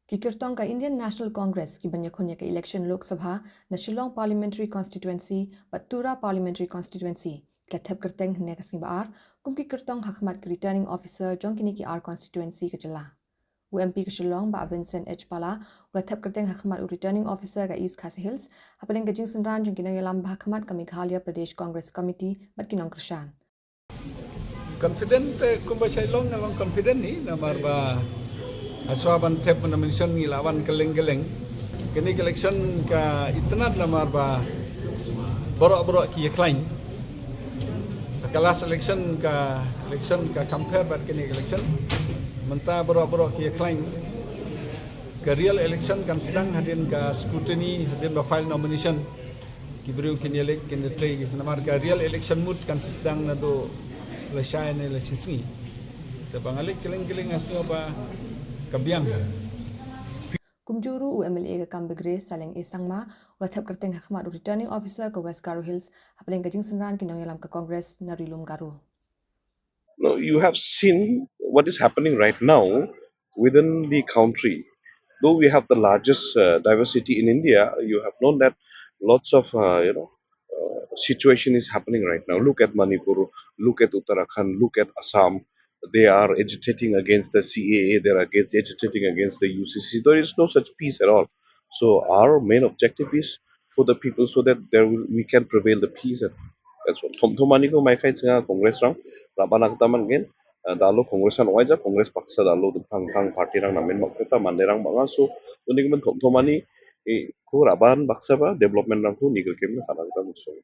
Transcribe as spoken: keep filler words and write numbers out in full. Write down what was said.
Ki kyrtong ka Indian National Congress ki ban ïakhun ïa ka election Lok Sabha na Shillong Parliamentary Constituency bad Tura Parliamentary Constituency ki la thep kyrteng hynne ka sngi Ba-ar kum ki kyrtong ha khmat ki Returning Officer jong kine ki ar constituency ka jylla. U M P ka Shillong Bah Vincent H Pala u la thep kyrteng ha khmat u Returning Officer ka East Khasi Hills hapdeng ka jingsynran jong ki nongïalam ba ha khmat ka Meghalaya Pradesh Congress Committee bad ki nongkyrshan. Confident te kumba shai long nga long confident hi namar ba haswa ban thep nomination ngi la wan kylleng kylleng. Kane ka election ka itynnad namar ba baroh baroh ki ïakhlaiñ. Ka last election ka election ka compare bad kane ka election. Mynta baroh baroh ki ïakhlaiñ. Ka real election kan sdang hadien ka scrutiny hadien ba file nomination. Ki briew kin ïaleit kin ïatrei namar ka real election mut kan sa sdang naduh lashai ne lashisngi. Te ba nga leit kylleng kylleng nga sngew ba ka biang. Kumjuh ruh u M L A ka Kambegre Saleng A Sangma u la thep kyrteng ha khmat u Returning Officer ka West Garo Hills hapdeng ka jingsynran ki nongïalam ka Congress na Ri Lum Garo. No, you have seen what is happening right now within the country. Though we have the largest uh, diversity in India, you have known that lots of uh, you know uh, situation is happening right now. Look at Manipur, look at Uttarakhand, look at Assam. They are agitating against the C A A. They are against, agitating against the U C C. There is no such peace at all. So our main objective is for the people so that there will, we can prevail the peace. And that's what. Thom thom ani ko mai khai singa Congress rang raban ak taman gen. Da lo Congress an waja Congress paksa da lo thang thang party rang namen mak kota mande rang banga. So unik men thom thom ani ko raban baksa ba development rang ko nikal kem na khana kota musuh.